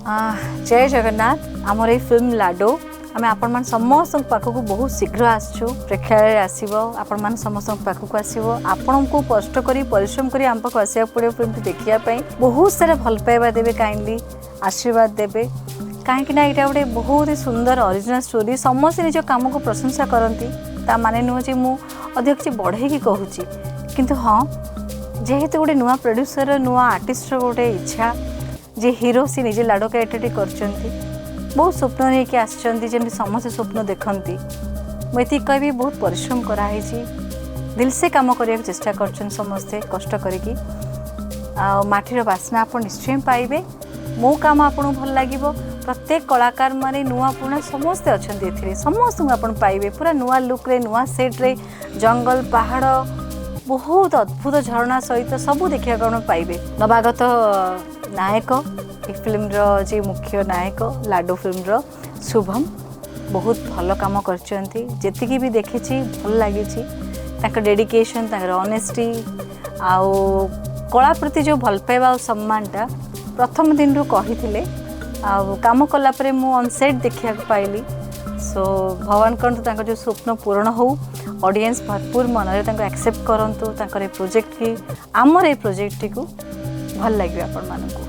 ଜୟ ଜଗନ୍ନାଥ। ଆମର ଏଇ film Lado, ଆମେ ଆପଣମାନେ ସମସ୍ତଙ୍କ ପାଖକୁ ବହୁତ ଶୀଘ୍ର ଆସୁଛୁ। ପ୍ରେକ୍ଷାଳୟରେ ଆସିବ, ଆପଣମାନେ ସମସ୍ତଙ୍କ ପାଖକୁ ଆସିବ। ଆପଣଙ୍କୁ କଷ୍ଟ କରି, ପରିଶ୍ରମ କରି ଆମ ପାଖକୁ ଆସିବାକୁ ପଡ଼ିବ ଫିଲ୍ମଟି ଦେଖିବା ପାଇଁ। ବହୁତ ସାରା ଭଲ ପାଇବା ଦେବେ, କାଇଣ୍ଡଲି ଆଶୀର୍ବାଦ ଦେବେ, କାହିଁକି ନା ଏଇଟା ଗୋଟେ ବହୁତ ହି ସୁନ୍ଦର ଅରିଜିନାଲ ଷ୍ଟୋରି। ସମସ୍ତେ ନିଜ କାମକୁ ପ୍ରଶଂସା କରନ୍ତି, ତା ମାନେ ନୁହଁ ଯେ ମୁଁ ଅଧିକ କିଛି ବଢ଼େଇକି କହୁଛି। କିନ୍ତୁ ହଁ, ଯେହେତୁ ଗୋଟେ ନୂଆ ପ୍ରଡ୍ୟୁସର, ନୂଆ ଆର୍ଟିଷ୍ଟର ଗୋଟେ ଇଚ୍ଛା ଯେ ହିରୋ ସେ ନିଜେ ଲାଡ଼ୋ କ୍ୟାରେକ୍ଟରଟି କରିଛନ୍ତି, ବହୁତ ସ୍ୱପ୍ନ ନେଇକି ଆସିଛନ୍ତି, ଯେମିତି ସମସ୍ତେ ସ୍ୱପ୍ନ ଦେଖନ୍ତି। ମୁଁ ଏତିକି କହିବି, ବହୁତ ପରିଶ୍ରମ କରାହେଇଛି, ଦିଲସେ କାମ କରିବାକୁ ଚେଷ୍ଟା କରିଛନ୍ତି ସମସ୍ତେ କଷ୍ଟ କରିକି। ଆଉ ମାଟିର ବାସ୍ନା ଆପଣ ନିଶ୍ଚୟ ପାଇବେ। ମୋ କାମ ଆପଣଙ୍କୁ ଭଲ ଲାଗିବ। ପ୍ରତ୍ୟେକ କଳାକାର ମାନେ ନୂଆ ପୁରୁଣା ସମସ୍ତେ ଅଛନ୍ତି ଏଥିରେ, ସମସ୍ତଙ୍କୁ ଆପଣ ପାଇବେ ପୁରା ନୂଆ ଲୁକ୍ରେ, ନୂଆ ସେଟ୍ରେ। ଜଙ୍ଗଲ, ପାହାଡ଼, ବହୁତ ଅଦ୍ଭୁତ ଝରଣା ସହିତ ସବୁ ଦେଖିବାକୁ ଆପଣ ପାଇବେ। ନବାଗତ ନାୟକ, ଏ ଫିଲ୍ମର ଯିଏ ମୁଖ୍ୟ ନାୟକ, ଲାଡୁ ଫିଲ୍ମର ଶୁଭମ, ବହୁତ ଭଲ କାମ କରିଛନ୍ତି। ଯେତିକି ବି ଦେଖିଛି ଭଲ ଲାଗିଛି। ତାଙ୍କ ଡେଡିକେସନ୍, ତାଙ୍କର ଅନେଷ୍ଟି ଆଉ କଳା ପ୍ରତି ଯେଉଁ ଭଲ ପାଇବା ଆଉ ସମ୍ମାନଟା ପ୍ରଥମ ଦିନରୁ କହିଥିଲେ, ଆଉ କାମ କଲା ପରେ ମୁଁ ଅନ୍ ସେଟ୍ ଦେଖିବାକୁ ପାଇଲି। ସୋ ଭଗବାନ କରନ୍ତୁ ତାଙ୍କ ଯେଉଁ ସ୍ୱପ୍ନ ପୂରଣ ହେଉ, ଅଡ଼ିଏନ୍ସ ଭରପୁର ମନରେ ତାଙ୍କୁ ଆକ୍ସେପ୍ଟ କରନ୍ତୁ, ତାଙ୍କର ଏ ପ୍ରୋଜେକ୍ଟ କି ଆମର ଏ ପ୍ରୋଜେକ୍ଟଟିକୁ ଭଲ ଲାଗିବ ଆପଣମାନଙ୍କୁ।